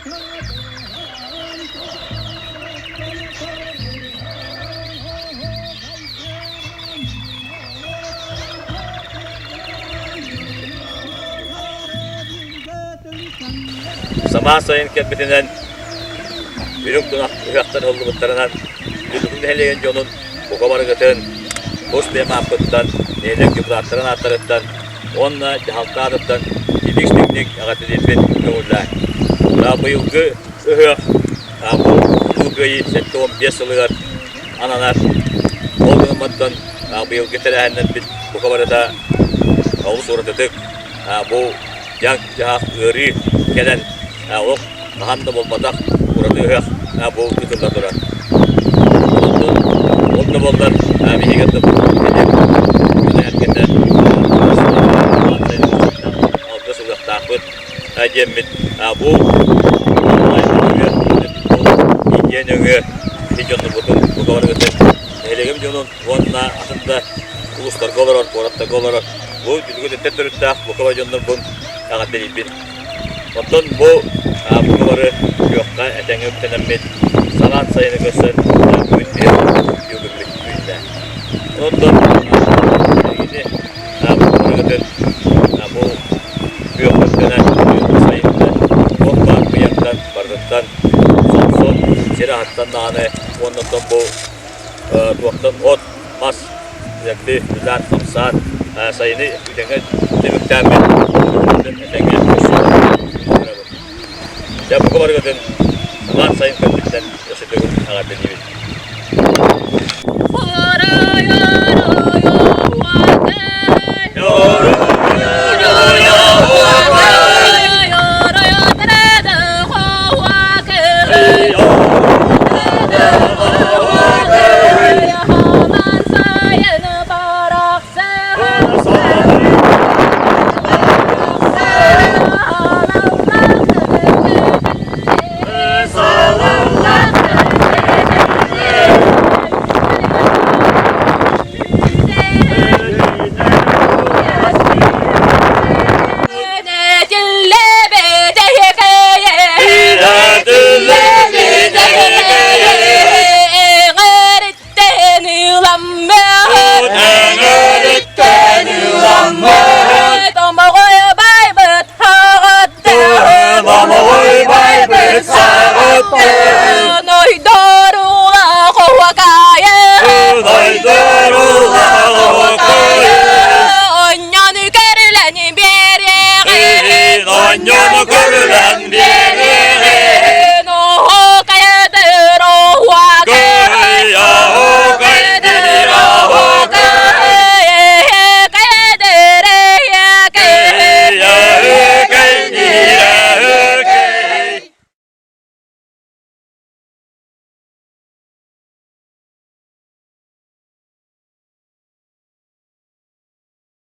Самаан сайын кэлбитинэн үрүҥ тунах ыһыахтар ыһыллыбыттарынан Дүллүкү нэһилиэгин дьонун бука барыгытын тус бэйэм ааппыттан, нэһилиэк депутаттарын ааттарыттан уонна дьаһалта аатыттан итиик-истиҥник эҕэрдэлиирбин көҥүллээҥ. Быйылгы ыһыах бу Улуу Кыайыы 75 сылыгар ананар. Ол гынан баран быйылгы тэрээһиннэрбит бука барыта олус уратытык бу дьаҥ-дьаһах ыарыы кэлэн олох хаһан да буолбатах ураты ыһыах бу ыытылла турар. Онон ол да буоллар биһиги дьоно-сэргэтэ алгыс ылыахтаахпыт диэммит бу нөҥүө нөҥүө ити дьоннорбутун бука нэһилиэгим дьонун уонна атын да улуустарга олорор, куораттарга олорор бу Дүлгүтүттэн төрүттээх бука дьоннорбун эҕэрдэлиибин. Оттон бу букалары күөххэ этэҥҥэ үктэнэммит, самаан сайыны көрсөн бүгүн биир үтүө күммүт үүннэ. Онтон биһигини букаларгытын бу күөх үктэнэн сайынны туох баар быйаҥтан барытыттан сомсон сир аһыттан даҕаны уонна оттон бу туохтан от мас Дьэкти үлээн-хамсаан сайыны үтэҥэ түмүктээммит этэҥҥэ көрсүөҕүҥ. Дьэ бука барыгытын самаан сайын кэлбиттэн өссө төгүл эҕэрдэлиибит. Онньону көрүлэн биэриэҕин.